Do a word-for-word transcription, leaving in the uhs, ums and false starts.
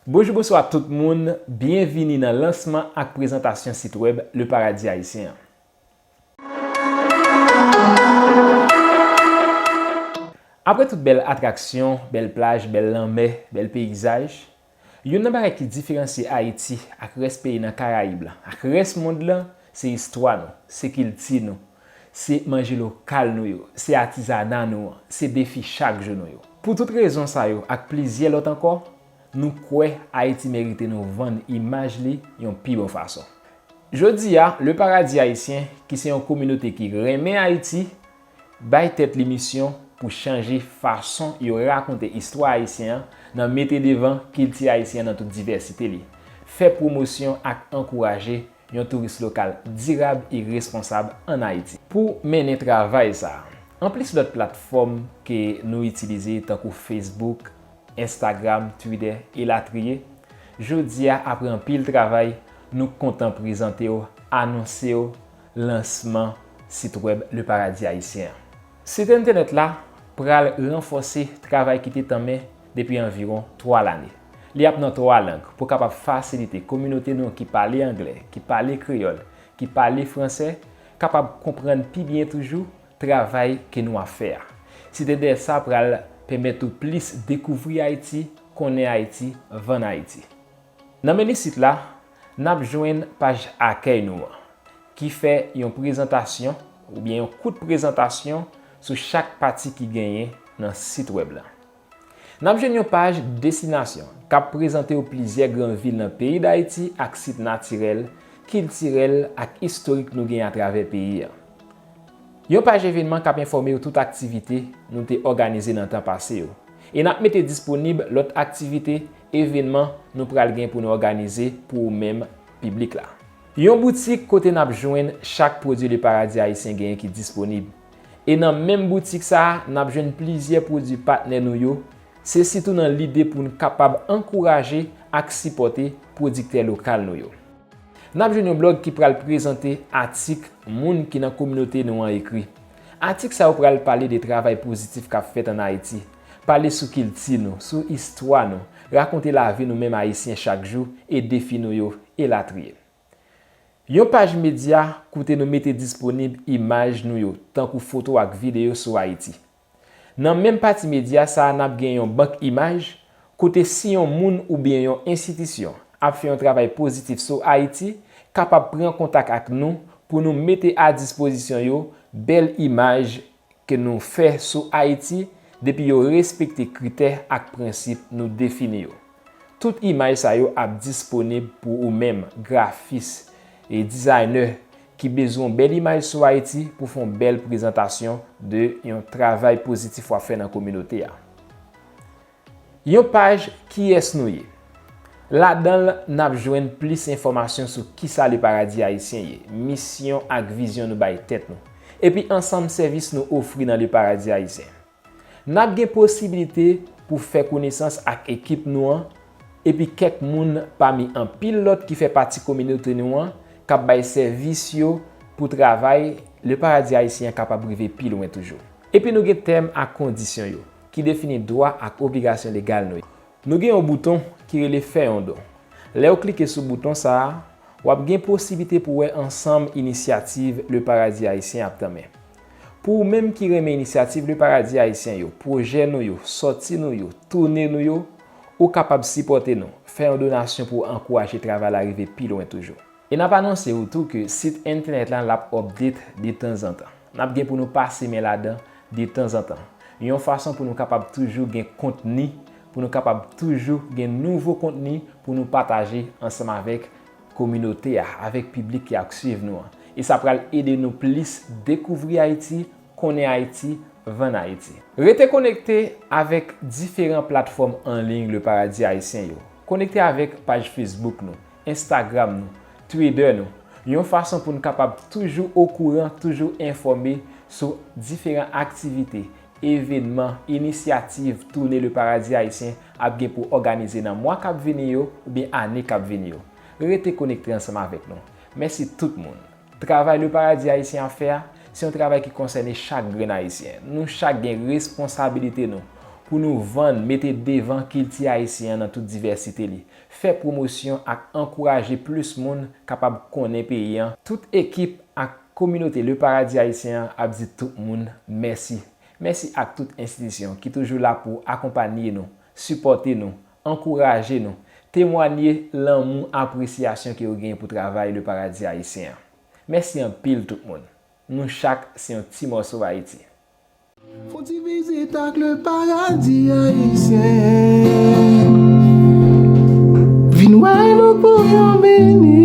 Bonjou, bonswa tout moun, byenvini nan lansman ak prezantasyon sit wèb Le Paradis Haïtien an. Apre tout bèl atraksyon, bèl plaj, bèl lanmè, bèl peyizaj, youn nan bagay ki diferansye Ayiti ak rès peyi nan Karayib la, ak rès mond lan, se istwa nou, se kilti nou, se manje lokal nou yo, se atizana nou an, se defi chak jou nou yo. Pou tout rezon sa yo ak plizyè lòt ankò, nou kwè Ayiti merite nou vann imaj li yon pi bon fason. Jodi a, Le Paradis Haïtien, ki se yon kominote ki renmen Ayiti, bay tèt li misyon pou chanje fason yo rakonte istwa ayisyen an nan mete devan kilti ayisyen an nan tout divèsite li, fè pwomosyon ak ankouraje yon touris lokal dirab e responsab ann Ayiti. Pou mennen travay sa a, anplis lòt platfòm ke nou itilize tankou Facebook, Instagram, Twitter, elatriye, jodi a, apre anpil travay, nou kontan prezante w, anonse w lansman sit wèb Le Paradis Haïtien an. Sit entènèt la pral ranfòse travay ki te tanmen depi anviwon twa lane. Li ap nan twa lang pou kapab fasilite kominote nou ki pale anglè, ki pale kreyòl, ki pale fransè, kapab konprann pi byen toujou travay ke nou ap fè a. Sit entènèt sa pral pèmèt ou plis dekouvri Ayiti, konnen Ayiti, vann Ayiti. Nan meni sit la, n ap jwenn paj akèy nou an, ki fè yon prezantasyon oubyen yon kout prezantasyon sou chak pati ki genyen nan sit wèb la. N ap jwenn yon paj destinasyon k ap prezante w plizyè gran vil nan peyi Dayiti ak sit natirèl, kiltirèl ak istorik nou gen atravè peyi a. Yon paj evènman k ap enfòme w tout aktivite nou te òganize nan tan pase yo. E n ap mete disponib lòt aktivite, evènman nou pral gen pou nou òganize pou ou menm piblik la. Yon boutik kote n ap jwenn chak pwodui Le Paradis Haïtien genyen ki disponib. E nan menm boutik sa a, n ap jwenn plizyè pwodui patnè nou yo. Se sitou nan lide pou n kapab ankouraje ak sipòte pwodiktè lokal nou yo. N ap jwenn yon blòg ki pral prezante atik moun ki nan kominote nou an ekri. Atik sa yo pral pale de travay pozitif k ap fèt ann Ayiti, pale sou kilti nou, sou istwa nou, rakonte lavi nou menm Ayisyen chak jou e defi nou yo, elatriye. Yon paj medya kote nou mete disponib imaj nou yo, tankou foto ak videyo sou Ayiti. Nan menm pati medya sa a, n ap gen yon bank imaj, kote si yon moun oubyen yon enstitisyon ap fè yon travay pozitif sou Ayiti, kapab pran kontak ak nou pou nou mete a dispozisyon yo bèl imaj ke nou fè sou Ayiti, depi yo respekte kritè ak prensip nou defini yo. Tout imaj sa yo ap disponib pou ou menm, grafis e dizayner, ki bezwen yon bèl imaj sou Ayiti pou fè yon bèl prezantasyon de yon travay pozitif w ap fè nan kominote a. Yon paj Kiyès nou ye? Ladan l, n ap jwenn plis enfòmasyon sou kisa Le Paradis Haïtien ye, misyon ak vizyon nou bay tèt nou, epi ansanm sèvis nou ofri nan Le Paradis Haïtien. N ap gen posiblite pou fè konesans ak ekip nou an, epi kèk moun pami anpil lòt ki fè pati kominote nou an k ap bay sèvis yo pou travay Le Paradis Haïtien an kapab rive pi lwen toujou. Epi nou gen tèm ak kondisyon yo, ki defini dwa ak obligasyon legal nou yo. Nou gen yon bouton ki rele Fè yon don. Lè w klike sou bouton sa a, w ap gen posiblite pou w wè ansanm inisyativ Le Paradis Haïtien ap tanmen. Pou ou menm ki renmen inisyativ Le Paradis Haïtien yo, pwojè nou yo, sòti nou yo, toune nou yo, ou kapab sipòte nou, fè yon donasyon pou w ankouraje travay la rive pi lwen toujou. E n ap anonse w tou ke sit entènèt la l ap update detanzantan. N ap gen pou nou pase men ladan detanzantan. Yon fason pou nou kapab toujou gen kontni, pou nou kapab toujou gen nouvo kontni pou nou pataje ansanm avèk kominote a, avèk piblik ki ap swiv nou an. E sa pral ede nou plis dekouvri Ayiti, konnen Ayiti, vann Ayiti. Rete konekte avèk diferan platfòm an liy Le Paradis Haïtien yo. Konekte avèk paj Facebook nou, Instagram nou, Twitter nou, yon fason pou n kapab toujou okouran, toujou enfòme sou diferan aktivite, evènman, inisyativ toune Le Paradis Haïtien ap gen pou òganize nan mwa k ap vini yo oubyen ane k ap vini yo. Rete konekte ansanm avèk nou. Mèsi tout moun. Travay Le Paradis Haïtien ap fè a, se yon travay ki konsène chak grenn Ayisyen. Nou chak gen responsabilite nou pou nou vann, mete devan kilti ayisyen an nan tout divèsite li, fè pwomosyon ak ankouraje plis moun kapab konnen peyi an. Tout ekip ak kominote Le Paradis Haïtien an ap di tout moun mèsi. Mèsi ak tout enstitisyon ki toujou la pou akonpanye nou, sipòte nou, ankouraje nou, temwanye lanmou, apresyasyon ke yo genyen pou travay Le Paradis Haïtien an. Mèsi anpil tout moun. Nou chak se yon ti mòso Ayiti. Fon ti vizit ak Le Paradis Haïtien. Vin wè nou pou yon minit.